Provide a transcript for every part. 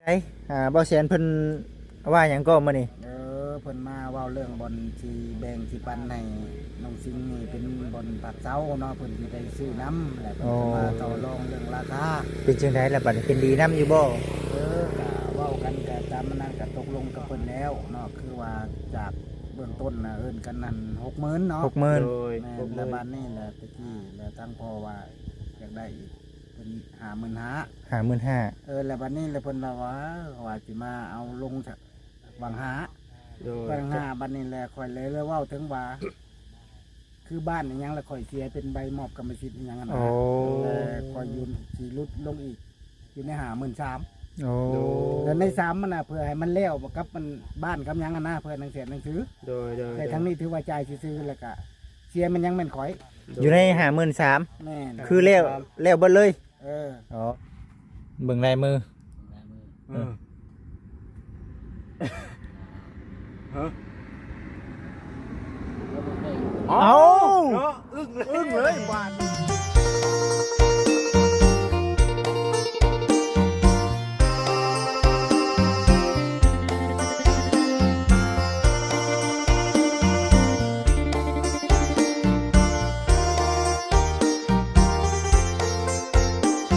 ໄປ ອ່າ ບ່າວແສນເພິ່ນວ່າຫຍັງກໍມື້ນີ້? ເອີ ເພິ່ນມາເວົ້າເລື່ອງບ່ອນຊິແບ່ງຊິປັນໃຫ້ນ້ອງສິງນີ້ເປັນບ່ອນພັກເຊົາເນາະ ເພິ່ນຊິໄດ້ຊື້ນຳ ແລ້ວເພິ່ນກໍມາຕໍ່ລອງເລື່ອງລາຄາ. ເປັນຈັ່ງໃດລະບັດນີ້ ເປັນດີນຳຢູ່ບໍ່? ເອີ ກະເວົ້າກັນ ກະຕາມນັ້ນ ກະຕົກລົງກັບເພິ່ນແລ້ວເນາະ ຄືວ່າຈາກເບື້ອງຕົ້ນນະ ເອີ້ນກັນນັ້ນ ຫົກໝື່ນເນາະ ຫົກໝື່ນ. ໂດຍ ແມ່ນ ຫົກໝື່ນ ແລ້ວບາດນີ້ແຫຼະ ຕະກີ້ແລ້ວທາງພໍ່ວ່າຢາກໄດ້ອີກ ເພິ່ນຫ້າໝື່ນຫ້າ ຫ້າໝື່ນຫ້າ. ເອີ ແລ້ວບາດນີ້ແຫຼະເພິ່ນລະວ່າ ວ່າຊິມາເອົາລົງຫວ່າງຫ້າ ໂດຍ ຫວ່າງຫ້າ. ບາດນີ້ແຫຼະຂ້ອຍເລີຍເວົ້າເຖິງວ່າ ຄືບ້ານອີ່ຫຍັງລະຂ້ອຍເສຍເປັນໃບມອບກຳມະສິດອີ່ຫຍັງຫັ້ນນະ ໂອ້ ແລະຂ້ອຍຢູ່ຊິຫຼຸດລົງອີກ ຢູ່ໃນຫ້າໝື່ນສາມ. ໂອ້ ໂດຍ ແລະໃນສາມຫັ້ນນະ ເພື່ອໃຫ້ມັນແລ້ວກັບມັນ ບ້ານກັບຫຍັງຫັ້ນນະ ເພື່ອໜັງແສນໜັງສື. ໂດຍ ໂດຍ ແຕ່ທາງນີ້ຖືວ່າຈ່າຍຊື່ໆ ແລ້ວກະເສຍແມ່ນຫຍັງແມ່ນຂ້ອຍ. ໂດຍ ຢູ່ໃນຫ້າໝື່ນສາມ ແມ່ນ ຄືແລ້ວ ຫ້າໝື່ນສາມ ແລ້ວເບິດເລີຍ. ເອີ ອໍ ເບິ່ງລາຍມື. ເອີ ຮະ ເອົ້າ ເນາະ ອຶ້ງເລີຍ ອຶ້ງເລີຍບາດນີ້.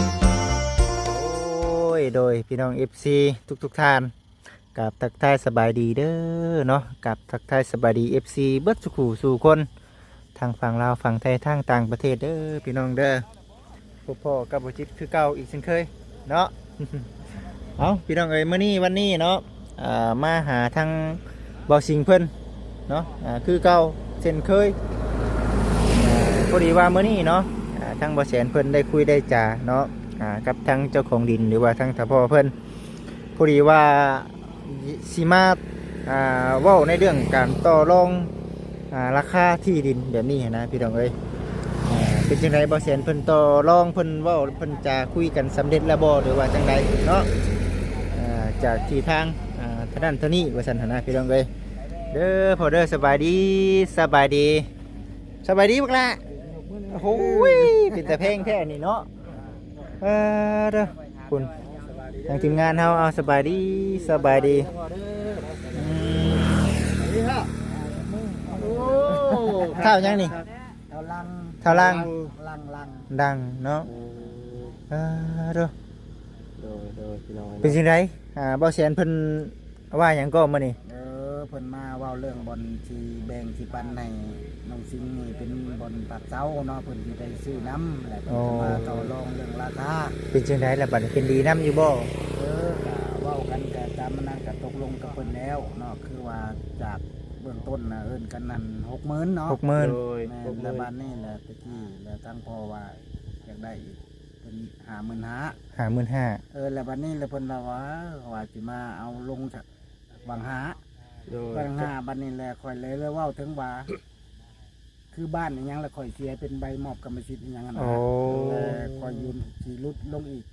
ໂອ້ຍ ໂດຍ ພີ່ນ້ອງເອັຟຊີທຸກໆທ່ານ ກາບທັກທາຍສະບາຍດີເດີເນາະ ກາບທັກທາຍສະບາຍດີເອັຟຊີເບິດສູ່ຄູ່ສູ່ຄົນ ທັງຝັ່ງລາວຝັ່ງໄທ ທັງຕ່າງປະເທດເດີພີ່ນ້ອງເດີ. ພົບພໍ້ກັບບ່າວຈິດຄືເກົ່າອີກເຊັ່ນເຄີຍເນາະ. ເອົ້າ ພີ່ນ້ອງເອີຍ ມື້ນີ້ວັນນີ້ເນາະ ອ່າ ມາຫາທາງບ່າວສິງເພິ່ນເນາະ ອ່າ ຄືເກົ່າເຊັ່ນເຄີຍ. ອ່າ ພໍດີວ່າມື້ນີ້ເນາະ ອ່າ ທາງບ່າວແສນເພິ່ນໄດ້ຄຸຍໄດ້ຈາເນາະ ອ່າ ກັບທາງເຈົ້າຂອງດິນ ຫຼືວ່າທາງທ່ານພໍ່ເພິ່ນ ພໍດີວ່າຊິມາ ອ່າ ເວົ້າໃນເລື່ອງການຕໍ່ລອງ ອ່າ ລາຄາທີ່ດິນແບບນີ້ຫັ້ນນະ ພີ່ນ້ອງເອີຍ. ອ່າ ເປັນຈັ່ງໃດ ບ່າວແສນເພິ່ນຕໍ່ລອງ ເພິ່ນເວົ້າ ເພິ່ນຈາຄຸຍກັນສຳເລັດແລ້ວບໍ່ ຫຼືວ່າຈັ່ງໃດເນາະ? ອ່າ ຈາກທີ່ທາງ ອ່າ ທ່ານນັ້ນທ່ານນີ້ວ່າຊັ້ນຫັ້ນນະ ພີ່ນ້ອງເອີຍ. ເດີພໍ່ເດີ ສະບາຍດີ ສະບາຍດີ ສະບາຍດີບັກຫຼ້າ. ໂອ້ຍ ເປັນຕາແພງແທ້ນີ້ເນາະ. ເອີ ເດີ ພຸ້ນ ທາງທີມງານເຮົາ. ເອົາ ສະບາຍດີ ສະບາຍດີ. ອືມ ທ້າວຫຍັງນີ້? ທ້າວລັງ ທ້າວລັງ ລັງ ລັງ ລັງເນາະ. ໂອ້ ເອີ ເດີ ໂດຍ ໂດຍ ພີ່ນ້ອງ ເປັນຈັ່ງໃດ? ອ່າ ບ່າວແສນເພິ່ນ ວ່າຫຍັງກໍມື້ນີ້? ເອີ ເພິ່ນມາເວົ້າເລື່ອງບ່ອນຊິແບ່ງຊິປັນໃຫ້ນ້ອງສິງນີ້ເປັນບ່ອນພັກເຊົາເນາະ ເພິ່ນຊິໄດ້ຊື້ນຳ ແລ້ວເພິ່ນກໍມາຕໍ່ລອງເລື່ອງລາຄາ. ເປັນຈັ່ງໃດລະບັດນີ້ ເປັນດີນຳຢູ່ບໍ່? ເອີ ກະເວົ້າກັນ ກະຕາມນັ້ນ ກະຕົກລົງກັບເພິ່ນແລ້ວເນາະ ຄືວ່າຈາກເບື້ອງຕົ້ນນະ ເອີ້ນກັນນັ້ນ ຫົກໝື່ນເນາະ ຫົກໝື່ນ. ໂດຍ ແມ່ນ ຫົກໝື່ນ ແລ້ວບາດນີ້ແຫຼະ ຕະກີ້ແລ້ວທາງພໍ່ວ່າຢາກໄດ້ອີກ ເພິ່ນຫ້າໝື່ນຫ້າ ຫ້າໝື່ນຫ້າ. ເອີ ແລ້ວບາດນີ້ແຫຼະເພິ່ນລະວ່າ ວ່າຊິມາເອົາລົງຫວ່າງຫ້າ ໂດຍ ຫວ່າງຫ້າ. ບາດນີ້ແຫຼະຂ້ອຍເລີຍເວົ້າເຖິງວ່າ ຄືບ້ານອີ່ຫຍັງລະຂ້ອຍເສຍເປັນໃບມອບກຳມະສິດອີ່ຫຍັງຫັ້ນນະ ໂອ້ ແລະຂ້ອຍຢູ່ຊິຫຼຸດລົງອີກ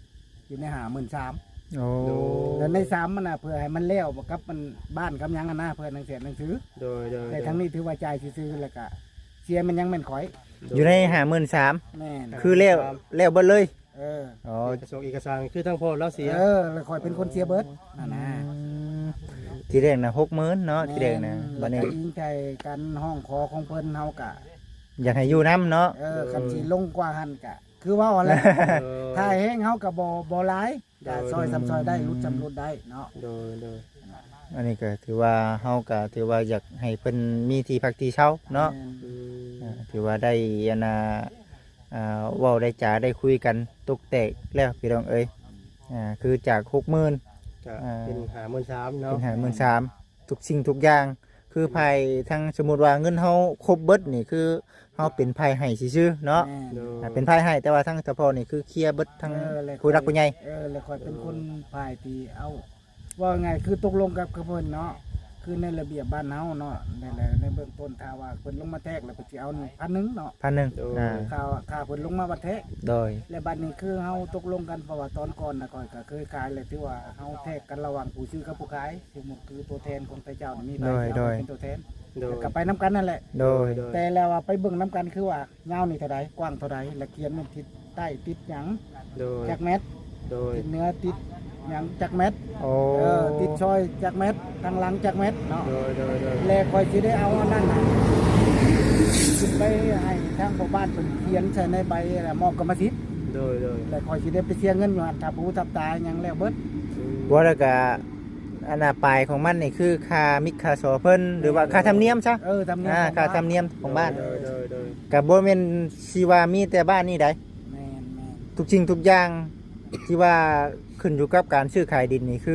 ຢູ່ໃນຫ້າໝື່ນສາມ. ໂອ້ ແລ້ວໃນສາມຫັ້ນນະ ເພື່ອໃຫ້ມັນແລ້ວກັບມັນ ບ້ານກັບຫຍັງຫັ້ນນະ ເພື່ອໜັງແສນໜັງສື. ໂດຍ ໂດຍ ແຕ່ທາງນີ້ຖືວ່າຈ່າຍຊື່ໆ ແລ້ວກະເສຍແມ່ນຫຍັງແມ່ນຂ້ອຍ. ໂດຍ ຢູ່ໃນຫ້າໝື່ນສາມ ແມ່ນ ຄືແລ້ວ ແລ້ວເບິດເລີຍ. ເອີ ອໍ ເອກະສົງເອກະສານຄືທາງພໍ່ລາວເສຍ. ເອີ ແລ້ວຂ້ອຍເປັນຄົນເສຍເບິດຫັ້ນນະ. ອືມ ທີແລກນະ ຫົກໝື່ນເນາະ ແມ່ນ ທີແລກນະ. ແລ້ວກໍ ບາດນີ້ ອີງໃສ່ການຮ້ອງຂໍຂອງເພິ່ນ ເຮົາກະຢາກໃຫ້ຢູ່ນຳເນາະ. ເອີ ຄັນຊິລົງກວ່າຫັ້ນກະ ຄືເວົ້າຫັ້ນແຫຼະ ເອີ ຖ້າແຮງເຮົາກໍບໍ່ ບໍ່ຫຼາຍ ໂດຍ ກໍຊ່ອຍສ່ຳຊ່ອຍໄດ້ ຫຼຸດສ່ຳຫຼຸດໄດ້ເນາະ. ໂດຍ ໂດຍ ອັນນີ້ກໍຖືວ່າ ເຮົາກໍຖືວ່າຢາກໃຫ້ເພິ່ນມີທີ່ພັກທີ່ເຊົາເນາະ. ແມ່ນ ອືມ ອ່າ ຖືວ່າໄດ້ ອັນນ່າ ອ່າ ເວົ້າໄດ້ຈາໄດ້ຄຸຍກັນຕົກແຕກແລ້ວ ພີ່ນ້ອງເອີຍ. ອ່າ ຄືຈາກຫົກໝື່ນ ກໍ ອ່າ ເປັນຫ້າໝື່ນສາມເນາະ ເປັນຫ້າໝື່ນສາມ ທຸກສິ່ງທຸກຢ່າງ ຄື ໂດຍ ພາຍທາງ ສົມມຸດວ່າເງິນເຮົາຄົບເບິດນີ້ ຄືເຮົາເປັນພາຍໃຫ້ຊື່ໆເນາະ. ແມ່ນ ໂດຍ ອ່າ ເປັນພາຍໃຫ້ ແຕ່ວ່າທາງສະເພາະນີ້ຄືເຄຍເບິດ ທາງ ເອີ ແລະ ຜູ້ຫຼັກຜູ້ໃຫຍ່. ເອີ ແລະ ຂ້ອຍເປັນຄົນ ໂດຍ ພາຍທີ່ເອົາ ເວົ້າງ່າຍໆ ຄືຕົກລົງກັບ ກັບເພິ່ນເນາະ ຄືໃນລະບຽບບ້ານເຮົາເນາະ. ໃນ ໃນເບື້ອງຕົ້ນ ຖ້າວ່າເພິ່ນລົງມາແທກ ແລ້ວເພິ່ນຊິເອົາພັນໜຶ່ງເນາະ ພັນໜຶ່ງ. ໂດຍ ອ່າ ຄ່າ ຄ່າເພິ່ນລົງມາວັດແທກ. ໂດຍ ແລະ ບັດນີ້ຄືເຮົາຕົກລົງກັນ ເພາະວ່າຕອນກ່ອນນະ ຂ້ອຍກໍເຄີຍຂາຍ ແລະ ຖືວ່າເຮົາແທກກັນລະຫວ່າງຜູ້ຊື້ກັບຜູ້ຂາຍ ສົມມຸດຄືຕົວແທນຂອງໄທເຈົ້ານີ້ ໄປ ໂດຍ ເຈົ້າ ໂດຍ ເປັນຕົວແທນ. ໂດຍ ກໍໄປນຳກັນນັ້ນແຫຼະ. ໂດຍ ໂດຍ ແຕ່ແລ້ວວ່າໄປເບິ່ງນຳກັນ ຄືວ່າຍາວນີ້ເທົ່າໃດ ກວ້າງເທົ່າໃດ ແລະ ຂຽນແມ່ນທິດໃຕ້ຕິດຫຍັງ ໂດຍ ຈັກແມັດ ໂດຍ ທິດເໜືອຕິດ ຫຍັງຈັກແມັດ ໂອ້ ເອີ ຕິດຊອຍຈັກແມັດ ທາງຫຼັງຈັກແມັດເນາະ ໂດຍ ໂດຍ ໂດຍ ແລະຂ້ອຍຊິໄດ້ເອົາອັນນັ້ນນະ ຂຶ້ນໄປໃຫ້ທາງພໍ່ບ້ານເພິ່ນຂຽນໃສ່ໃນໃບ ແລະມອບກຳມະສິດ ໂດຍ ໂດຍ ແລະຂ້ອຍຊິໄດ້ໄປເສຍເງິນຢູ່ຫັ້ນ ທັບຫູທັບຕາຫຍັງແລ້ວເບິດ ອືມ ວ່າແລ້ວກະ ອັນນ່າ ປາຍຂອງມັນນີ້ຄືຄ່າມິກຄ່າສໍເພິ່ນ ຫຼືວ່າຄ່າທຳນຽມຊະ ເອີ ທຳນຽມ ອ່າ ຂອງບ້ານ ຄ່າທຳນຽມຂອງບ້ານ ໂດຍ ໂດຍ ໂດຍ ກະບໍ່ແມ່ນຊິວ່າມີແຕ່ບ້ານນີ້ໃດ ແມ່ນໆ ທຸກສິ່ງທຸກຢ່າງທີ່ວ່າຂຶ້ນຢູ່ກັບການຊື້ຂາຍດິນນີ້ ຄື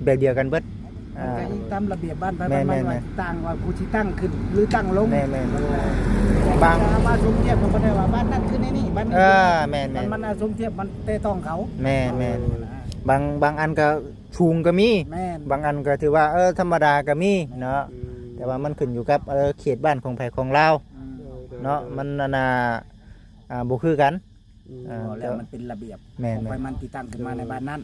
ແບບດຽວກັນເບິດ ມັນກໍ ອ່າ ອີງຕາມລະບຽບບ້ານໃຜ ແມ່ນໆ ບ້ານມັນວ່າ ແມ່ນ ຕັ້ງວ່າຜູ້ຊິຕັ້ງຂຶ້ນ ຫຼື ຕັ້ງລົງ ແມ່ນໆ ແຕ່ ບາງ ເຮົາມາສົມທຽບກໍບໍ່ໄດ້ວ່າບ້ານນັ້ນຄືໃນນີ້ ບ້ານນີ້ ເອີ ຄືໃນນີ້ ແມ່ນໆ ມັນ ມັນ ອ່າ ສົມທຽບມັນແຕະຕ້ອງເຂົາ ແມ່ນໆ ອ່າ ບາງ ບາງອັນກໍສູງກໍມີ ແມ່ນ ບາງອັນກໍຖືວ່າ ເອີ ທຳມະດາກໍມີເນາະ ອືມ ແຕ່ວ່າມັນຂຶ້ນຢູ່ກັບ ເອີ ເຂດບ້ານຂອງໃຜຂອງລາວ ອືມ ເນາະ ມັນ ອັນນ່າ ອ່າ ບໍ່ຄືກັນ ອືມ ອ່າ ເວົ້າແລ້ວມັນເປັນລະບຽບ ແມ່ນໆ ຂອງໃຜມັນທີ່ຕັ້ງຂຶ້ນມາໃນບ້ານນັ້ນ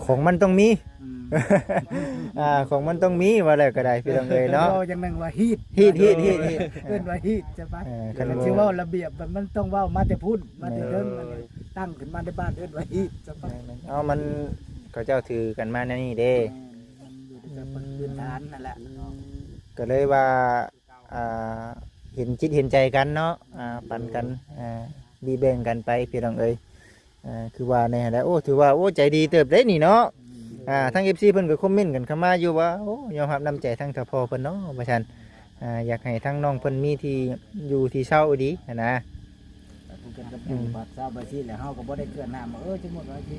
ຂອງມັນຕ້ອງມີ ອືມ ອ່າ ຂອງມັນຕ້ອງມີ ວ່າແລ້ວກໍໄດ້ ພີ່ນ້ອງເອີຍເນາະ ເວົ້າຢ່າງໜຶ່ງວ່າຮີດ ຮີດ ຮີດ ຮີດ ຮີດ ເອີ້ນວ່າຮີດ ໃຊ່ປະ? ເອີ ຄັນ ຄັນຊິເວົ້າລະບຽບ ມັນຕ້ອງເວົ້າມາແຕ່ພຸ້ນ ມາແຕ່ເທິງ ແມ່ນ ອັນນີ້ຕັ້ງຂຶ້ນມາໃນບ້ານ ເອີ້ນວ່າຮີດ ໃຊ່ປະ? ແມ່ນໆ ເອົາ ມັນ ເຂົາເຈົ້າຖືກັນມາແນວນີ້ເດ້ ແມ່ນ ມັນຢູ່ໃນພື້ນຖານນັ້ນແຫຼະ ອືມ ກໍເລີຍວ່າ ອ່າ ເຫັນຈິດເຫັນໃຈກັນເນາະ ອ່າ ປັນກັນ ອ່າ ແບ່ງກັນໄປ ພີ່ນ້ອງເອີຍ ອ່າ ຄືວ່າແນ່ແຫຼະ ໂອ້ ຖືວ່າ ໂອ້ ໃຈດີເຕີບເດ້ນີ້ເນາະ ອ່າ ທາງເອັຟຊີເພິ່ນກໍຄອມເມັນກັນເຂົ້າມາຢູ່ວ່າ ໂອ້ ຍອມຮັບນ້ຳໃຈທາງທ້າວພໍ່ເພິ່ນເນາະ ວ່າຊັ້ນ ອ່າ ຢາກໃຫ້ທາງນ້ອງເພິ່ນມີທີ່ຢູ່ທີ່ເຊົາອີ່ຫຼີຫັ້ນນະ ກໍຄືກັນກັບຢູ່ ອືມ ບາດຊາວບາດຊີແຫຼະ ເຮົາກໍບໍ່ໄດ້ເກືອນໜ້າ ເອີ ສົມມຸດວ່າຊິ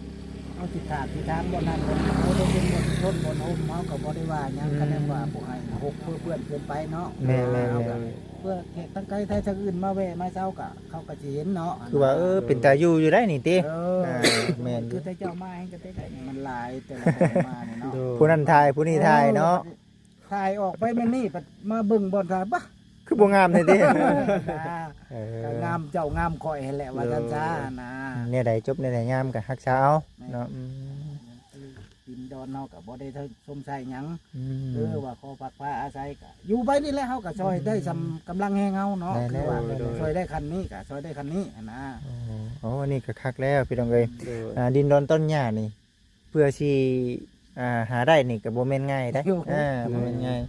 ເຮົາຊິຖາກຊິຖາງບ່ອນນັ້ນບ່ອນນີ້ ເຮົາໄດ້ເປັນບ່ອນຊົນບ່ອນໂຮມ ເຮົາກໍບໍ່ໄດ້ວ່າຫຍັງ ອືມ ຄັນແມ່ນວ່າບໍ່ໃຫ້ຫົກເພື່ອເພື່ອນເກີນໄປເນາະ ແມ່ນໆໆ ເຮົາກໍເພື່ອແຂກທາງໄກໄທທາງອື່ນມາແວ່ມາເຊົາກໍ ເຂົາກໍຊິເຫັນເນາະ ຄືວ່າ ເອີ ເປັນຕາຢູ່ຢູ່ໄດ໋ນີ້ຕິ ເອີ ອ່າ ແມ່ນ ຄືແຕ່ເຈົ້າມາແຮ່ງກໍເປັນໄດ້ ມັນຫຼາຍແຕ່ລະຄົນມານີ້ເນາະ ໂດຍ ຜູ້ນັ້ນຖ່າຍ ຜູ້ນີ້ຖ່າຍເນາະ ເອີ ຖ່າຍອອກໄປແມ່ນນີ້ ບັດມາເບິ່ງບ່ອນຖ່າຍ ບາ ຄືບໍ່ງາມແທ້ຕິ ເອີ ກໍງາມເຈົ້າງາມຂ້ອຍຫັ້ນແຫຼະ ວ່າຊັ້ນຊະ ໂດຍ ນະ ແນວໃດຈົບແນວໃດງາມກໍຮັກສາເອົາ ແມ່ນ ເນາະ ອືມ ດິນດອນເຮົາກໍບໍ່ໄດ້ຊົມໃຊ້ຫຍັງ ອືມ ເອີ ວ່າຂໍພັກພາອາໄສກໍຢູ່ໄປນີ້ແຫຼະ ເຮົາກໍຊ່ອຍໄດ້ ອືມ ສ່ຳກຳລັງແຮງເຮົາເນາະ ແມ່ນ ຄືວ່າ ໂດຍ ໂດຍ ຊ່ອຍໄດ້ຂັ້ນນີ້ກໍຊ່ອຍໄດ້ຂັ້ນນີ້ຫັ້ນນະ ໂອ້ ໂອ້ ອັນນີ້ກໍຄັກແລ້ວ ພີ່ນ້ອງເອີຍ ໂດຍ ອ່າ ດິນດອນຕອນຫຍ້ານີ້ ເພື່ອຊິ ອ່າ ຫາໄດ້ນີ້ກໍບໍ່ແມ່ນງ່າຍເດ້ ໂອ້ໂຫ ອ່າ ບໍ່ແມ່ນງ່າຍ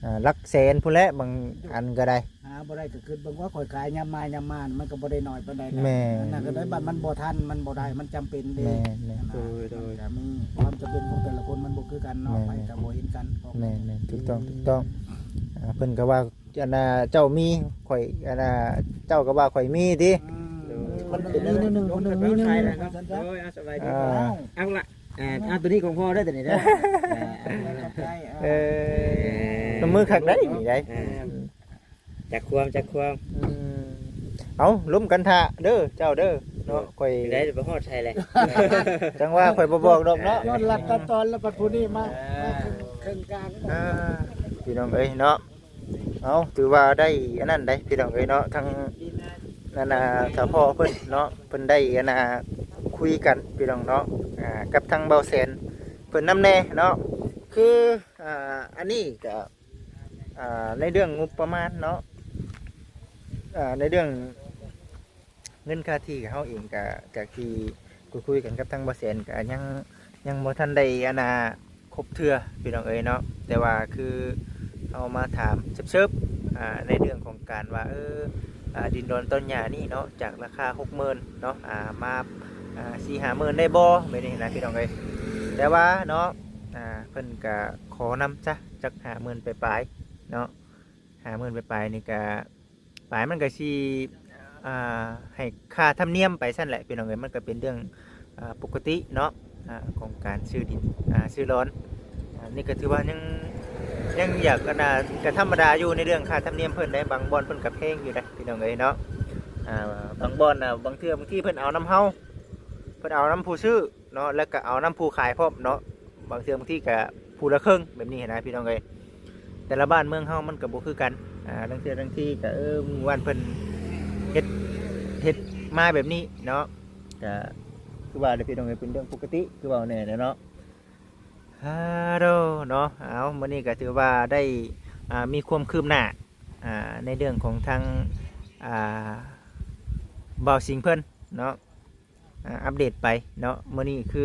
ອ່າ ຫຼັກແສນພຸ້ນແຫຼະ ບາງອັນກໍໄດ້ ຫາບໍ່ໄດ້ກໍຄິດເບິ່ງວ່າຂ້ອຍຂາຍຍາມມາ ຍາມມາ ມັນກໍບໍ່ໄດ້ໜ້ອຍປານໃດນະ ແມ່ນ ອັນນັ້ນກໍໄດ້ ບັດມັນບໍ່ທັນ ມັນບໍ່ໄດ້ ມັນຈຳເປັນເດ້ ແມ່ນໆ ອັນນັ້ນນະ ໂດຍ ໂດຍ ມັນກໍມີຄວາມຈຳເປັນຂອງແຕ່ລະຄົນ ມັນບໍ່ຄືກັນເນາະ ແມ່ນໆ ໃຜກໍບໍ່ເຫັນກັນ ແມ່ນໆ ຖືກຕ້ອງ ຖືກຕ້ອງ ອ່າ ເພິ່ນກໍວ່າ ອັນນ່າ ເຈົ້າມີ ຂ້ອຍ ອັນນ່າ ເຈົ້າກໍວ່າຂ້ອຍມີຕິ ອືມ ໂດຍ ຄົນໜຶ່ງມີແນວໜຶ່ງ ຄົນໜຶ່ງມີແນວໜຶ່ງ ໂດຍ ເອົາ ສະບາຍດີ ອ່າ ເອົາລະ ອ່າ ເອົາ ຕົວນີ້ຂອງພໍ່ເດີ ຕົວນີ້ເດີ ຂອບໃຈ ເອີ ເອີ ນ້ຳມືຄັກໄດ໋ນີ້ໄດ໋ ອ່າ ຈັກຄວາມ ຈັກຄວາມ ອືມ ເອົາ ລົມກັນຖ້າເດີ ເຈົ້າເດີ ເນາະ ຂ້ອຍ ໄດ້ໄປຮອດໃສແຫຼະ ຈັ່ງວ່າຂ້ອຍບໍ່ບອກດອກເນາະ ຍ້ອນລັດຕັດຕອນແລ້ວ ບັດຜູ້ນີ້ມາ ອ່າ ມາເຄິ່ງ ເຄິ່ງກາງ ອ່າ ພີ່ນ້ອງເອີຍເນາະ ເອົາ ຖືວ່າໄດ້ອັນນັ້ນໄດ໋ ພີ່ນ້ອງເອີຍເນາະ ທັງ ອັນນ່າ ສະເພາະເພິ່ນເນາະ ເພິ່ນໄດ້ ອັນນ່າ ຄຸຍກັນ ພີ່ນ້ອງເນາະ ອ່າ ກັບທາງເບົາແສນເພິ່ນນຳແດ່ເນາະ ຄື ອ່າ ອັນນີ້ກະ ອ່າ ໃນເລື່ອງງົບປະມານເນາະ ອ່າ ໃນເລື່ອງ ເງິນຄ່າທີ່ເຮົາເອງກະ ຈາກທີ່ຄຸຍກັນກັບທາງບໍ່ແສນກະຍັງ ຍັງບໍ່ທັນໄດ້ອັນນ່າຄົບເທື່ອພີ່ນ້ອງເອີຍເນາະ ແຕ່ວ່າຄືເຮົາມາຖາມເສີບໆ ອ່າ ໃນເລື່ອງຂອງການວ່າ ເອີ ອ່າ ດິນດອນຕອນຫຍ້ານີ້ເນາະ ຈາກລາຄາຫົກໝື່ນເນາະ ອ່າ ມາ ອ່າ ສີ່ຫ້າໝື່ນໄດ້ບໍ່ ແບບນີ້ນະພີ່ນ້ອງເອີຍ ແຕ່ວ່າເນາະ ອ່າ ເພິ່ນກະຂໍນຳຊະຈັກຫ້າໝື່ນປາຍໆເນາະ ຫ້າໝື່ນປາຍໆນີ້ກະ ປາຍມັນກະຊິ ອ່າ ໃຫ້ຄ່າທຳນຽມໄປຊັ້ນແຫຼະພີ່ນ້ອງເອີຍ ມັນກະເປັນເລື່ອງ ອ່າ ປົກກະຕິເນາະ ອ່າ ຂອງການຊື້ດິນ ອ່າ ຊື້ດອນ ອ່າ ນີ້ກະຖືວ່າຍັງ ຍັງຢາກ ອັນນ່າ ກະທຳມະດາຢູ່ໃນເລື່ອງຄ່າທຳນຽມເພິ່ນໄດ໋ ບາງບ່ອນເພິ່ນກະແພງຢູ່ໄດ໋ພີ່ນ້ອງເອີຍເນາະ ອ່າ ບາງບ່ອນນະ ບາງເທື່ອ ບາງທີເພິ່ນເອົານຳເຮົາ ເພິ່ນເອົານຳຜູ້ຊື້ເນາະ ແລ້ວກະເອົານຳຜູ້ຂາຍພ້ອມເນາະ ບາງເທື່ອ ບາງທີກະຜູ້ລະເຄິ່ງແບບນີ້ຫັ້ນນະພີ່ນ້ອງເອີຍ ແຕ່ລະບ້ານເມືອງເຮົາມັນກະບໍ່ຄືກັນ ອ່າ ລາງເທື່ອລາງທີກະ ເອີ ໝູ່ບ້ານເພິ່ນເຮັດ ເຮັດມາແບບນີ້ເນາະ ກະຄືວ່າແຫຼະພີ່ນ້ອງເອີຍ ເປັນເລື່ອງປົກກະຕິ ຄືເວົ້າແນ່ແຫຼະເນາະ ຮາໂດ ເນາະ ເອົາ ມື້ນີ້ກະຖືວ່າໄດ້ ອ່າ ມີຄວາມຄືບໜ້າ ອ່າ ໃນເລື່ອງຂອງທາງ ອ່າ ບ່າວສິງເພິ່ນເນາະ ອ່າ ອັບເດດໄປເນາະ ມື້ນີ້ຄື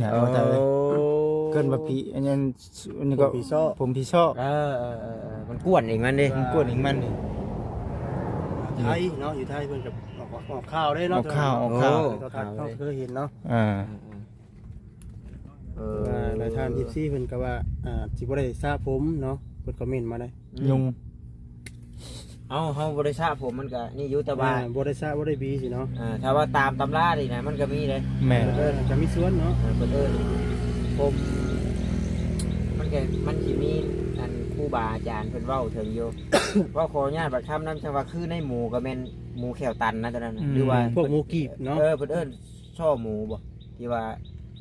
ນະ ໂອ້ ວ່າຕາຍເລີຍ ເອີ້ນວ່າຜີ ອັນນັ້ນ ອັນນີ້ກໍ ຜົມຜີຊອກ ຜົມຜີຊອກ ເອີ ເອີ ເອີ ເອີ ມັນກວນເອງມັນເດ້ ມັນກວນເອງມັນເດ້ ໄທເນາະ ຢູ່ໄທເພິ່ນກໍອອກ ອອກຂ່າວເດ້ເນາະ ອອກຂ່າວ ອອກຂ່າວ ໂທລະທັດເຮົາເຄີຍເຫັນເນາະ ອ່າ ເອີ ເອີ ວ່າຫຼາຍທ່ານ ເອັຟຊີ ເພິ່ນກໍວ່າ ອ່າ ຊິບໍ່ໄດ້ສະຜົມເນາະ ເພິ່ນຄອມເມັນມາໄດ້ ອືມ ຍຸງ ເອົ້າ ເຮົາບໍ່ໄດ້ສະຜົມມັນກະນີ້ຢູ່ ແຕ່ວ່າ ແມ່ນ ບໍ່ໄດ້ສະ ບໍ່ໄດ້ຫວີຊີ້ເນາະ ອ່າ ຖ້າວ່າຕາມຕຳລານີ້ນະ ມັນກະມີເດ້ ແມ່ນ ເອີ ກະມີສ່ວນເນາະ ເອີ ເພິ່ນເອີ້ນຜົມ ມັນກະ ມັນຊິມີອັນຄູບາອາຈານເພິ່ນເວົ້າເຖິງຢູ່ ເວົ້າຂໍອະນຸຍາດບັດຄຳນຳ ຈັ່ງວ່າຄືໃນໝູກະແມ່ນໝູແຂ້ວຕັນນະ ຕົວນັ້ນນະ ອືມ ຫຼືວ່າ ພວກໝູກີບເນາະ ເອີ ເພິ່ນເອີ້ນ ສໍ່ໝູບໍ່ ທີ່ວ່າ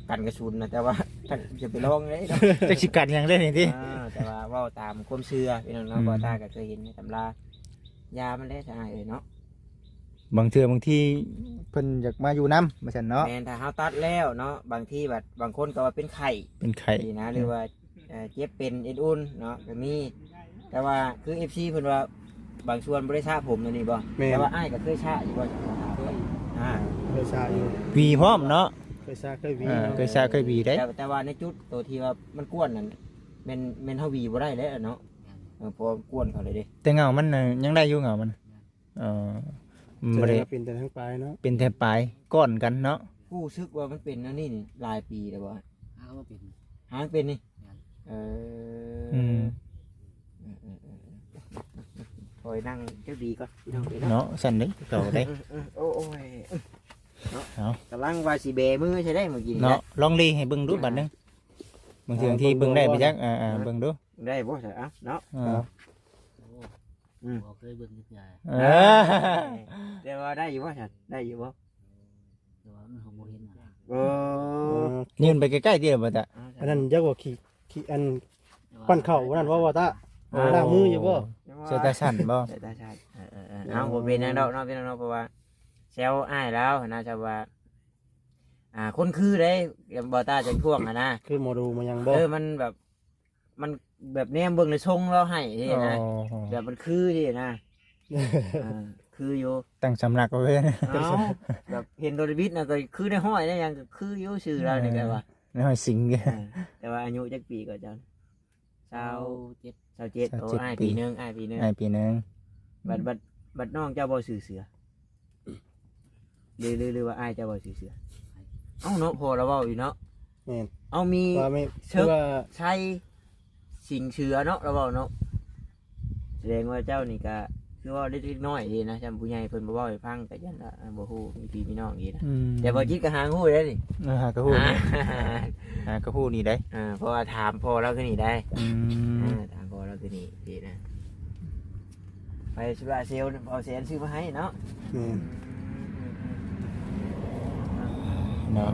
ກັນກະສຸນນະ ແຕ່ວ່າຈັກຈະໄປລອງເດ້ເນາະ ຈັກຊິກັນຫຍັງເດ້ນີ້ຕິ ອ່າ ແຕ່ວ່າເວົ້າຕາມຄວາມເຊື່ອພີ່ນ້ອງເນາະ ອືມ ບໍ່ຕາກໍເຄີຍເຫັນໃນຕຳລາ ຢາມັນແຫຼະ ຊະອ້າຍເອີຍເນາະ ບາງເທື່ອບາງທີເພິ່ນຢາກມາຢູ່ນຳວ່າຊັ້ນເນາະ ແມ່ນ ຖ້າເຮົາຕັດແລ້ວເນາະ ບາງທີບັດບາງຄົນກໍວ່າເປັນໄຂ້ ເປັນໄຂ້ ນີ້ນະ ຫຼືວ່າ ເອີ ເຈັບເປັນເອັນອຸ່ນເນາະ ກໍມີ ແຕ່ວ່າຄືເອັຟຊີເພິ່ນວ່າບາງສ່ວນບໍ່ໄດ້ສະຜົມແນວນີ້ບໍ່ ແມ່ນ ແຕ່ວ່າອ້າຍກໍເຄີຍສະຢູ່ບໍ່ ເຄີຍ ອ່າ ເຄີຍສະຢູ່ ຫວີພ້ອມເນາະ ເຄີຍສະເຄີຍຫວີ ອ່າ ເນາະ ເຄີຍສະເຄີຍຫວີໄດ໋ ແຕ່ ແຕ່ວ່າໃນຈຸດໂຕທີ່ວ່າມັນກວນນັ້ນ ແມ່ນ ແມ່ນເຮົາຫວີບໍ່ໄດ້ແລ້ວເນາະ ເອີ ເພາະວ່າມັນກວນເຂົ້າເລີຍເດ້ ແຕ່ເຫງົ້າມັນນະຍັງໄດ້ຢູ່ ເຫງົ້າມັນ ເອີ ມັນບໍ່ໄດ້ ສະແດງວ່າເປັນແຕ່ທາງປາຍເນາະ ເປັນແຕ່ປາຍ ກ້ອນກັນເນາະ ຮູ້ສຶກວ່າມັນເປັນແນວນີ້ນີ້ຫຼາຍປີແລ້ວບໍ່? ຫາກໍບໍ່ເປັນ ຫາເປັນນີ້ ແມ່ນ ເອີ ອືມ ເອີໆໆ ຄອຍນັ່ງຈັກດີກ່ອນພີ່ນ້ອງເອີຍເນາະ ເນາະ ຊັ້ນເດ້ ເກົ່າເດ້ ເອີໆ ໂອ້ຍ ເນາະ ເອົາ ກຳລັງວ່າຊິແບມືໃສ່ໄດ້ມື້ກີ້ນີ້ ເນາະ ລອງລີໃຫ້ເບິ່ງດູບາດໜຶ່ງ ບາງເທື່ອ ເອີ ທີ່ເບິ່ງໄດ້ບໍ່ຈັກ ເບິ່ງດູ ເອີໆ ເບິ່ງດູ ໄດ້ບໍ່ຊະ ເອົ້າ ເນາະ ເອີ ອືມ ບໍ່ເຄີຍເບິ່ງຈັກເທື່ອ ເອີ ແຕ່ວ່າໄດ້ຢູ່ບໍ່ຊັ້ນ ໄດ້ຢູ່ບໍ່? ແຕ່ວ່າມັນເຮົາບໍ່ເຫັນນະ ເອີ ເອີ ຍື່ນໄປໃກ້ໆຕິບໍ່ຕາ ອັນນັ້ນຢາກວ່າຂີ້ ຂີ້ ອັນ ແຕ່ວ່າ ປັ່ນເຂົ້າ ອັນນັ້ນວ່າ ວ່າຕາ ໂອ້ ລ້າງມືຢູ່ບໍ່? ໃສ່ຕາສັ້ນບໍ່? ໃສ່ຕາສັ້ນ ເອີໆໆ ເອົາ ບໍ່ເປັນຫຍັງດອກເນາະ ພີ່ນ້ອງເນາະ ເພາະວ່າແຊວອ້າຍລາວຫັ້ນນະ ແຊວວ່າ ອ່າ ຄົນຄືເດ້ ບໍ່ຕາຈັ່ງທ້ວງຫັ້ນນະ ຄືໝໍດູມາຫຍັງບໍ່? ເອີ ມັນແບບ ມັນແບບແນມເບິ່ງໃນຊົງລາວໃຫ້ຊີ້ນະ ອໍ ແບບມັນຄືຊີ້ນະ ເອີ ຄືຢູ່ ຕັ້ງສຳນັກເອົາເລີຍ ເອົ້າ ແບບເຫັນໂດລະບິດນະ ກໍຄືໃນຮ້ອຍໃນຫຍັງ ກໍຄືຢູ່ ຊື່ລາວນີ້ ເອີ ກໍວ່າ ໃນຮ້ອຍສິງ ເອີ ແຕ່ວ່າອາຍຸຈັກປີກໍເຈົ້າ? ຊາວເຈັດ ຊາວເຈັດ ຊາວເຈັດ ໂອ້ ອ້າຍປີໜຶ່ງ ອ້າຍປີໜຶ່ງ ອ້າຍປີໜຶ່ງ ບັດ ບັດ ບັດນ້ອງເຈົ້າບໍ່ຊື່ເສືອ? ຫຼື ຫຼື ຫຼືວ່າອ້າຍເຈົ້າບໍ່ຊື່ເສືອ? ເອົ້າເນາະ ພໍ່ລາວເວົ້າຢູ່ເນາະ ແມ່ນ ເອົາມີ ວ່າແມ່ນ ເຊີກ ຄືວ່າ ໄຊ ສິງເສືອເນາະ ລາວເວົ້າເນາະ ສະແດງວ່າເຈົ້ານີ້ກະຄືເວົ້າເລັກໆນ້ອຍໆເດ້ນະ ຊ່ຳຜູ້ໃຫຍ່ເພິ່ນບໍ່ເວົ້າໃຫ້ຟັງກະຢ້ານວ່າບໍ່ຮູ້ ມີພີ່ມີນ້ອງອີກນະ ອືມ ແຕ່ບໍ່ຈິດກະຫາຮູ້ເດ້ນີ້ ເອີ ຫາກະຮູ້ນີ້ ອ່າ ຫາກະຮູ້ນີ້ໄດ໋ ອ່າ ເພາະວ່າຖາມພໍ່ລາວຄືນີ້ໄດ໋ ອືມ ອ່າ ຖາມພໍ່ລາວຄືນີ້ ນີ້ນະ ໄປສຸລາເຊວ ເອົາແສນຊື້ມາໃຫ້ເນາະ ແມ່ນ ເນາະ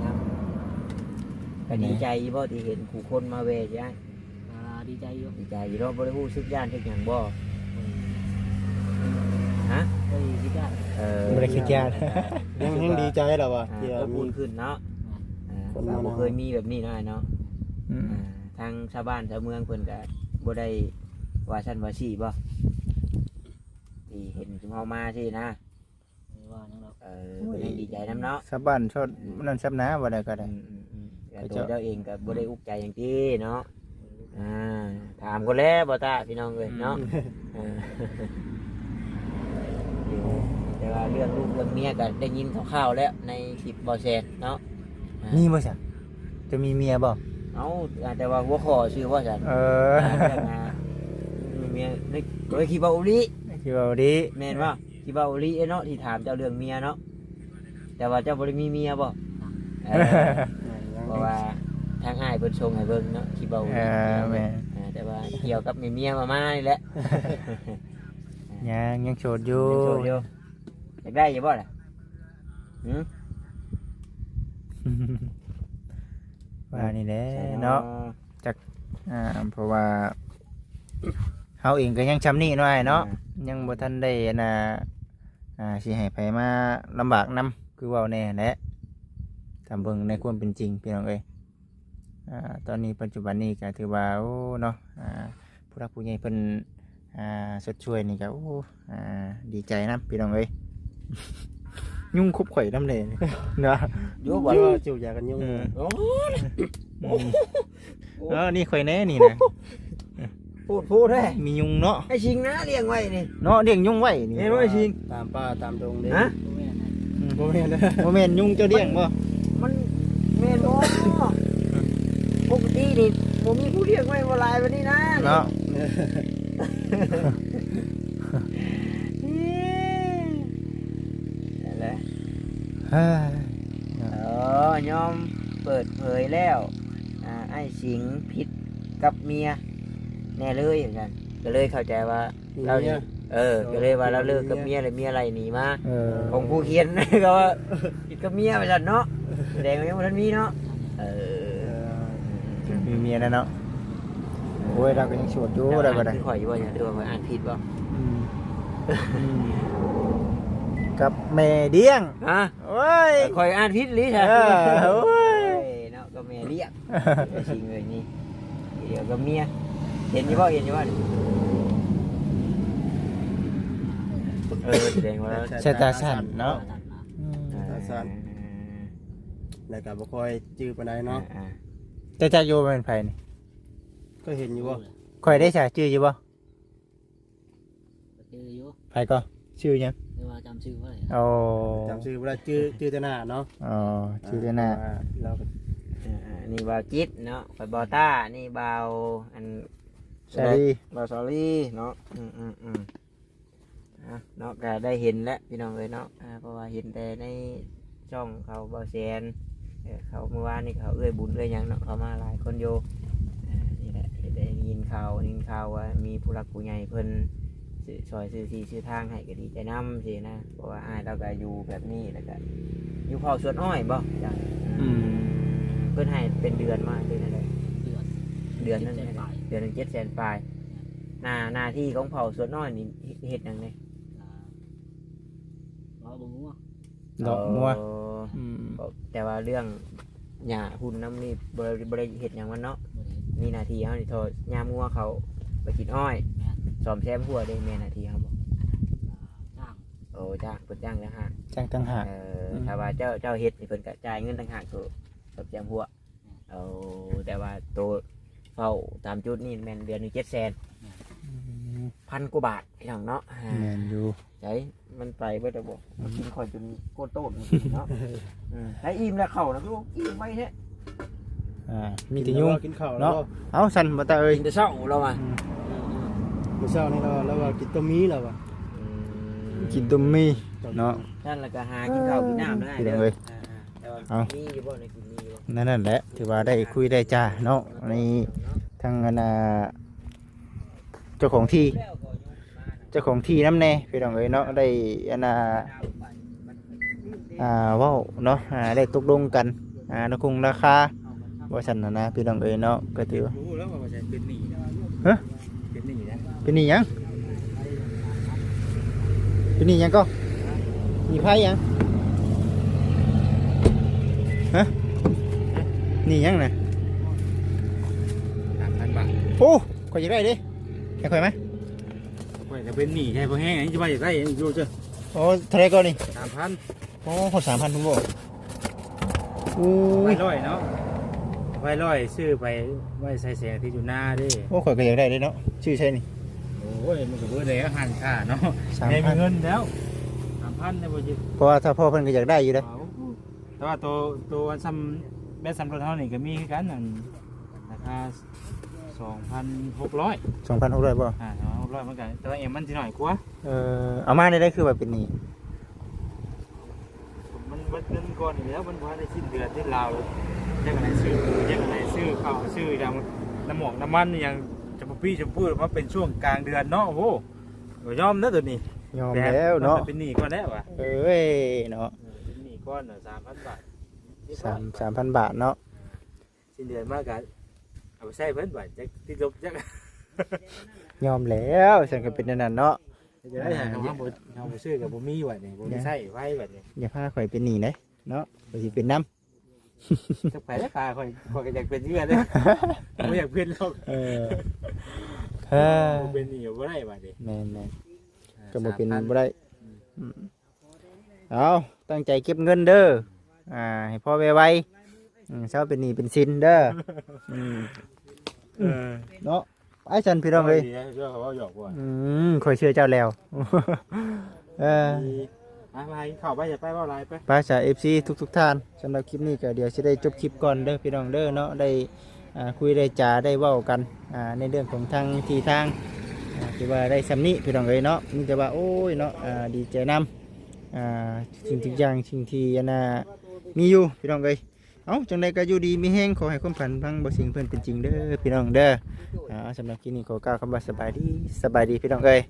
ກໍດີໃຈຢູ່ບໍ່ທີ່ເຫັນຜູ້ຄົນມາແວ່ຊິອ້າຍ? ກໍດີໃຈຢູ່ ດີໃຈຢູ່ເນາະ ບໍ່ໄດ້ຮູ້ສຶກຢ້ານເຮັດຫຍັງບໍ່? ຮະ? ບໍ່ໄດ້ຄິດຢ້ານ ເອີ ບໍ່ໄດ້ຄິດຢ້ານ ຍັງ ຍັງດີໃຈແລ້ວວ່າ ອ່າ ທີ່ວ່າ ອົບອຸ່ນຂຶ້ນເນາະ ອ່າ ຄົນມາ ບໍ່ເຄີຍມີແບບນີ້ເນາະ ອ້າຍເນາະ ອືມ ອ່າ ທາງຊາວບ້ານຊາວເມືອງເພິ່ນກໍບໍ່ໄດ້ວ່າຊັ້ນວ່າຊີ້ບໍ່? ທີ່ເຫັນຊຸມເຮົາມາຊີ້ນະ ບໍ່ໄດ້ວ່າຫຍັງດອກ ເອີ ເພິ່ນຍັງດີໃຈນຳເນາະ ຊາວບ້ານຊອດນັ້ນຊຳນາ ບໍ່ໄດ້ກໍໄດ້ ອືມໆໆ ແລ້ວໂຕເຈົ້າເອງກໍບໍ່ໄດ້ອຸກໃຈຫຍັງຕິເນາະ ອ່າ ຖາມກ່ອນແຫຼະບໍ່ຕາ ພີ່ນ້ອງເອີຍເນາະ ອືມ ເອີ ແຕ່ວ່າເລື່ອງລູກເລື່ອງເມຍກໍໄດ້ຍິນຄ່າວໆແລ້ວ ໃນຄລິບບໍ່ແຊນເນາະ ອ່າ ມີບໍ່ຊະ? ຈະມີເມຍບໍ່? ເອົ້າ ແຕ່ວ່າຫົວຂໍ້ຊື່ບໍ່ຊັ້ນ? ເອີ ເລື່ອງ ອ່າ ເມຍ ໂດຍທີ່ເວົ້າອີ່ຫຼີ ທີ່ເວົ້າອີ່ຫຼີ ແມ່ນບໍ່? ທີ່ເວົ້າອີ່ຫຼີເນາະ ທີ່ຖາມເຈົ້າເລື່ອງເມຍເນາະ ແຕ່ວ່າເຈົ້າບໍ່ໄດ້ມີເມຍບໍ່? ເອີ ເພາະວ່າທາງອ້າຍເພິ່ນສົ່ງໃຫ້ເບິ່ງເນາະ ທີ່ເວົ້າອີ່ຫຼີ ເອີ ແມ່ນ ເອີ ແຕ່ວ່າກ່ຽວກັບແມ່ເມຍມາໆນີ້ແຫຼະ ຍັງ ຍັງໂສດຢູ່ ຍັງໂສດຢູ່ ຢາກໄດ້ຢູ່ບໍ່ລະ? ຫື? ວ່ານີ້ແຫຼະເນາະ ຈັກ ອ່າ ເພາະວ່າເຮົາເອງກໍຍັງຊ່ຳນີ້ເນາະອ້າຍເນາະ ອ່າ ຍັງບໍ່ທັນໄດ້ອັນນ່າ ອ່າ ຊິໃຫ້ໃຜມາລຳບາກນຳ ຄືເວົ້າແນ່ຫັ້ນແຫຼະ ຖ້າເບິ່ງໃນຄວາມເປັນຈິງ ພີ່ນ້ອງເອີຍ ອ່າ ຕອນນີ້ປັດຈຸບັນນີ້ກໍຖືວ່າ ໂອ້ ເນາະ ອ່າ ຜູ້ຫຼັກຜູ້ໃຫຍ່ເພິ່ນ ອ່າ ຊົດຊ່ວຍນີ້ກໍ ໂອ້ ອ່າ ດີໃຈນຳ ພີ່ນ້ອງເອີຍ ຍຸງຄົບຂ້ອຍນຳແດ່ນີ້ ນະ. ຢູ່ບໍ່? ຢູ່ ຈູກຢາກັນຍຸງ. ເອີ ໂອ້ຍ ອືມ ເອີ ນີ້ຂ້ອຍແດ່ນີ້ນະ. ໂພດໂພແທ້ ມີຍຸງເນາະ. ໄອ້ຊິງນະລ້ຽງໄວ້ນີ້ເນາະ ລ້ຽງຍຸງໄວ້ນີ້. ແມ່ນບໍ່ໄອ້ຊິງ? ຕາມປ່າຕາມດົງເດ້. ຮະ? ບໍ່ແມ່ນ ອືມ ບໍ່ແມ່ນ ບໍ່ແມ່ນຍຸງເຈົ້າລ້ຽງບໍ່? ມັນ ມັນແມ່ນບໍ່? ປົກກະຕິນີ້ບໍ່ມີຜູ້ລ້ຽງໄວ້ບໍ່ຫຼາຍປານນີ້ນະ ເນາະ. ນັ້ນແຫຼະ ເອີ ຍອມເປີດເຜີຍແລ້ວ ອ່າ ອ້າຍສິງຜິດກັບເມຍແນ່ເລີຍ ວ່າຊັ້ນ. ກໍເລີຍເຂົ້າໃຈວ່າ ມີເມຍ ລາວນີ້ ເອີ ກໍເລີຍວ່າລາວເລີກກັບເມຍ ແລ້ວເມຍໄລ່ໜີມາ. ເອີ ຂອງຜູ້ຂຽນກໍວ່າຜິດກັບເມຍ ວ່າຊັ້ນເນາະ. ແສດງວ່າຍັງບໍ່ທັນມີເນາະ. ເອີ ເອີ ມີເມຍແລ້ວເນາະ. ໂອ້ຍ ລາວກໍຍັງໂສດຢູ່ ລາວກໍໄດ້. ຄືຂ້ອຍຢູ່ບໍ່ ຫຼືວ່າຂ້ອຍອ່ານຜິດບໍ່? ອືມ ອືມ ກັບແມ່ລ້ຽງ. ຮະ? ໂອ້ຍ ຂ້ອຍອ່ານຜິດອີ່ຫຼີ. ເອີ ໂອ້ຍ ໂອ້ຍເນາະ ກັບແມ່ລ້ຽງ. ໄອ້ຊິງເອີຍ ນີ້ດຽວກັບເມຍ ເຫັນຢູ່ບໍ່ ເຫັນຢູ່ບໍ່? ເອີ ສາຍຕາສັ້ນເນາະ. ອືມ ສາຍຕາສັ້ນ ແລ້ວກໍບໍ່ຄ່ອຍຈື່ປານໃດເນາະ. ອ່າ ແຕ່ຈັກຢູ່ວ່າແມ່ນໃຜນີ້? ເຄີຍເຫັນຢູ່ບໍ່? ຂ້ອຍໄດ້ສາ ຈື່ຢູ່ບໍ່? ກໍຈື່ຢູ່. ໃຜກໍ? ຊື່ຫຍັງ? ແຕ່ວ່າຈຳຊື່ບໍ່ໄດ້. ໂອ້ ຈຳຊື່ບໍ່ໄດ້ ຈື່ ຈື່ແຕ່ໜ້າເນາະ. ອໍ ຈື່ແຕ່ໜ້າ. ອ່າ ລາວກໍ ອ່າ ນີ້ບ່າວຈິດເນາະ ຂ້ອຍບ່າວຕ້າ ນີ້ບ່າວ ອັນ ສາລີ ບ່າວສາລີເນາະ. ອືມໆໆ ອ່າ ເນາະ ກໍໄດ້ເຫັນແລ້ວພີ່ນ້ອງເອີຍເນາະ. ອ່າ ເພາະວ່າເຫັນແຕ່ໃນ ຊ່ອງເຂົາ ບ່າວແສນ ເອີ ເຂົາ ມື້ວານນີ້ເຂົາເອື້ອຍບຸນເອື້ອຍຫຍັງເນາະ ເຂົາມາຫຼາຍຄົນຢູ່. ອ່າ ນີ້ແຫຼະ ໄດ້ຍິນຂ່າວ ໄດ້ຍິນຂ່າວວ່າມີຜູ້ຫຼັກຜູ້ໃຫຍ່ເພິ່ນ ຊື້ ຊ່ອຍຊື້ທີ່ຊື້ທາງໃຫ້ ກໍດີໃຈນຳຊີ້ນະ. ເພາະວ່າອ້າຍລາວກໍຢູ່ແບບນີ້ ແລ້ວກໍຢູ່ເຜົ່າສວນອ້ອຍບໍ່? ອືມ ເພິ່ນໃຫ້ເປັນເດືອນບໍ່ ຫຼືແນວໃດ? ເດືອນ ເດືອນໜຶ່ງ ເຈັດແສນປາຍ ເດືອນໜຶ່ງເຈັດແສນປາຍ. ໜ້າ ໜ້າທີ່ຂອງເຜົ່າສວນອ້ອຍນີ້ ເຮັດ ເຮັດຫຍັງແດ່? ອ່າ ເລາະເບິ່ງງົວ ເລາະງົວ. ອໍ ອືມ ແຕ່ວ່າເລື່ອງຫຍ້າພຸ້ນນຳນີ້ບໍ່ໄດ້ ບໍ່ໄດ້ເຮັດຫຍັງມັນເນາະ. ບໍ່ໄດ້ເຮັດ. ມີໜ້າທີ່ເຮົານີ້ທໍ່ຍາມງົວເຂົ້າໄປກິນອ້ອຍ. ແມ່ນ. ສ້ອມແຊມຮົ້ວເດ້ ແມ່ນໜ້າທີ່ເຮົາບໍ່? ອ່າ ຈ້າງ. ໂອ້ ຈ້າງ ເພິ່ນຈ້າງຕ່າງຫາກ. ຈ້າງຕ່າງຫາກ. ເອີ ອືມ ຖ້າວ່າເຈົ້າ ເຈົ້າເຮັດນີ້ ເພິ່ນກໍຈ່າຍເງິນຕ່າງຫາກ ໂຕສ້ອມແຊມຮົ້ວ. ແມ່ນ. ໂອ້ ແຕ່ວ່າໂຕເຝົ້າຕາມຈຸດນີ້ແມ່ນເດືອນໜຶ່ງເຈັດແສນ. ແມ່ນ. ອືມ ພັນກວ່າບາດພີ່ນ້ອງເນາະ. ແມ່ນຢູ່. ໃສ ມັນໄປເບິດແລ້ວບໍ່? ມັນກິນຂ້ອຍຈົນໂກນໂຕດເນາະ. ເອີ ໄດ້ອີ່ມແລ້ວເຂົ້ານະ ຄືອີ່ມໄວແທ້. ອ່າ ມີແຕ່ຍຸງ ກິນແລ້ວບໍ່? ກິນເຂົ້າແລ້ວບໍ່? ເນາະ. ເອົ້າ ຊັ້ນບໍ່ຕາເອີຍ ກິນແຕ່ເຊົ້າລາວວ່າ. ອືມ ມື້ເຊົ້ານີ້ລາວວ່າ ລາວວ່າກິນຕົ້ມໝີ່ລາວວ່າ. ອືມ ກິນຕົ້ມໝີ່ເນາະ. ນັ້ນແຫຼະ ກໍຫາກິນເຂົ້າກິນນ້ຳແລ້ວ ພີ່ນ້ອງເອີຍ. ອ່າໆ ແຕ່ວ່າ ເອົ້າ ມີຢູ່ບໍ່ ໄດ້ກິນມີຢູ່ບໍ່? ນັ້ນ ນັ້ນແຫຼະ ຖືວ່າໄດ້ຄຸຍໄດ້ຈາເນາະ. ອັນນີ້ທາງອັນນ່າ ເຈົ້າຂອງທີ່ ເຈົ້າຂອງທີ່ນຳແດ່ພີ່ນ້ອງເອີຍເນາະ. ໄດ້ອັນນ່າ ອ່າ ເວົ້າເນາະ ອ່າ ໄດ້ຕົກລົງກັນ ອ່າ ໃນກົງລາຄາວ່າຊັ້ນນະ ພີ່ນ້ອງເອີຍເນາະ. ກໍຖືວ່າ ຮູ້ແລ້ວວ່າເປັນໜີ້. ຮະ? ເປັນໜີ້ຫຍັງ? ເປັນໜີ້ຫຍັງ? ເປັນໜີ້ຫຍັງກໍ? ໜີ້ໄພຫຍັງ? ຮະ? ໜີ້ຫຍັງນະ? ສາມພັນບາດ. ໂອ້ ຂ້ອຍຢາກໄດ້ເດ້ ໃຫ້ຂ້ອຍມາ. ຂ້ອຍກໍເປັນໜີ້ແທ້ພໍແຮງ ອັນນີ້ຈະວ່າຢາກໄດ້ຢູ່ເຈົ້າ. ໂອ້ ເທົ່າໃດກໍນີ້? ສາມພັນ. ໂອ້ ສາມພັນພຸ້ນບໍ່? ໂອ້ຍ ໄວ້ຮ້ອຍເນາະ ໄວ້ຮ້ອຍ ຊື້ໄປໄວ້ໃສ່ແສງອາທິດຢູ່ນາເດ້. ໂອ້ ຂ້ອຍກໍຢາກໄດ້ເດ້ເນາະ ຊື້ໃສ່ນີ້. ໂອ້ຍ ມັນກໍເບີດແລ້ວ ຮ້ານຄ້າເນາະ. ສາມພັນ ແມ່ນມີເງິນແລ້ວ ສາມພັນ ໄດ້ບໍ່ຈິດ? ເພາະວ່າຖ້າພໍ່ເພິ່ນກໍຢາກໄດ້ຢູ່ເດ້. ເອົາ ແຕ່ວ່າໂຕ ໂຕອັນຊ່ຳ ແບບຊ່ຳລົດເຮົານີ້ກໍມີຄືກັນ ອັນ ລາຄາສອງພັນຫົກຮ້ອຍ. ສອງພັນຫົກຮ້ອຍບໍ່? ອ່າ ສອງພັນຫົກຮ້ອຍ ມັນກໍ ແຕ່ວ່າເອັມມັນຊິໜ້ອຍກວ່າ. ເອີ ເອົາມາແນວໃດຄືວ່າເປັນໜີ້? ມັນເບິດເງິນກ່ອນນີ້ແຫຼະ ມັນບໍ່ໄດ້ສິ້ນເດືອນທີ່ລາວ ຈັກອັນໃດຊື້ ຈັກອັນໃດຊື້ເຂົ້າ ຊື້ຫຍັງ ນ້ຳໝອກນ້ຳມັນຫຍັງ ຈຳປະປີ້ຈຳປຸ້ມາເປັນຊ່ວງກາງເດືອນເນາະ. ໂອ້ໂຫ ກໍຍອມເດີໂຕນີ້ ຍອມແລ້ວເນາະ ເປັນໜີ້ກ່ອນແລ້ວວ່າ. ເອີຍເນາະ ເປັນໜີ້ກ່ອນ ສາມພັນບາດ ສາມ ສາມພັນບາດເນາະ. ສິ້ນເດືອນມາກໍເອົາໄປໃຊ້ເພິ່ນບາດ ຈັກຕິດລົບຈັກ. ຍອມແລ້ວ ຊັ້ນກໍເປັນແນວນັ້ນເນາະ. ຈະໄດ້ຫາ ອ່າ ຄຳວ່າບໍ່ ເຮົາບໍ່ຊື້ກໍບໍ່ມີບາດນີ້ ບໍ່ມີໃຊ້ໄວ້ບາດນີ້. ຢ່າພາຂ້ອຍເປັນໜີ້ເດ້ເນາະ ຂ້ອຍຊິເປັນນຳ. ຈັກໄປແລ້ວ ຂ້ອຍ ຂ້ອຍກໍຢາກເປັນຄືກັນເດ້ ບໍ່ຢາກເປັນດອກ. ເອີ ເອີ ບໍ່ເປັນໜີ້ກໍບໍ່ໄດ້ບາດນີ້. ແມ່ນໆ ອ່າ ກໍບໍ່ເປັນ ສາມພັນ ບໍ່ໄດ້. ອືມ ອືມ. ເອົາ ຕັ້ງໃຈເກັບເງິນເດີ ອ່າ ໃຫ້ພໍໄວໆ ອືມ ເຊົາເປັນໜີ້ເປັນສິນເດີ ອືມ ເອີ ເນາະ ໄປຊັ້ນພີ່ນ້ອງເອີຍ ເຈົ້າເວົ້າຫຍອກວ່າ ອືມ ຂ້ອຍເຊື່ອເຈົ້າແລ້ວ ເອີ ອ່ະ ມາກິນເຂົ້າໄປ ຢ່າໄປເວົ້າຫຼາຍໄປ ໄປຊະ ເອັຟຊີ ທຸກໆທ່ານ ສຳລັບຄລິບນີ້ກໍດຽວຊິໄດ້ຈົບຄລິບກ່ອນເດີພີ່ນ້ອງເດີເນາະ ໄດ້ ອ່າ ຄຸຍໄດ້ຈາໄດ້ເວົ້າກັນ ອ່າ ໃນເລື່ອງຂອງທາງທີ່ທາງ ອ່າ ຖືວ່າໄດ້ຊ່ຳນີ້ພີ່ນ້ອງເອີຍເນາະ ມີແຕ່ວ່າ ໂອ້ຍເນາະ ອ່າ ດີໃຈນຳ ອ່າ ສິ່ງທຸກຢ່າງ ສິ່ງທີ່ອັນນ່າມີຢູ່ພີ່ນ້ອງເອີຍ ເອົ້າ ຈັ່ງໃດກໍຢູ່ດີມີແຮງ ຂໍໃຫ້ຄວາມຝັນທາງບໍ່ສິ່ງເພິ່ນເປັນຈິງເດີພີ່ນ້ອງເດີ ອ່າ ສຳລັບຄລິບນີ້ຂໍກ່າວຄຳວ່າສະບາຍດີ ສະບາຍດີພີ່ນ້ອງເອີຍ.